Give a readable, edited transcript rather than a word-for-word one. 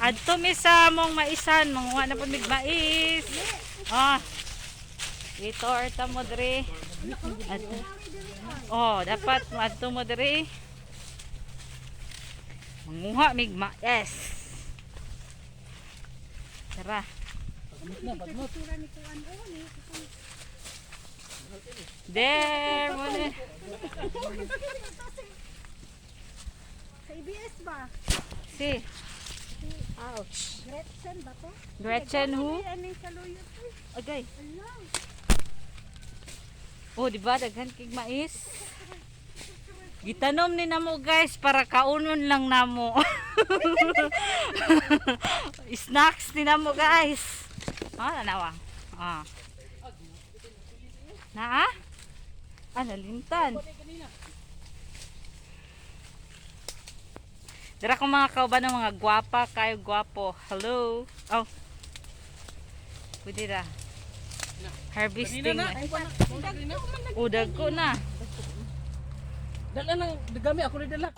Adto mi sa among maisan, manguha na pud mig mais. Ah. Itorta mo diri. Adto. Oh, dapat adto mo diri. Manguha mig mais. Tara. There, mo na. Sa ABS ba? Si Ouch. Gretchen ba to? Gretchen who? Ano yung saluyot? Agay. Ala. Oh, di ba daghan kig mais? Gitanom ni namo, guys, para kaunon lang namo. Snacks ni namo, guys. Ah, nanawa. Ah. Naa? Ah, nalimtan. Dira ko mga kauban ng mga gwapa, kayo gwapo. Hello. Oh. Pwede ra. Harvesting na. Udag ko na. Dala nang dagami ako ni dala.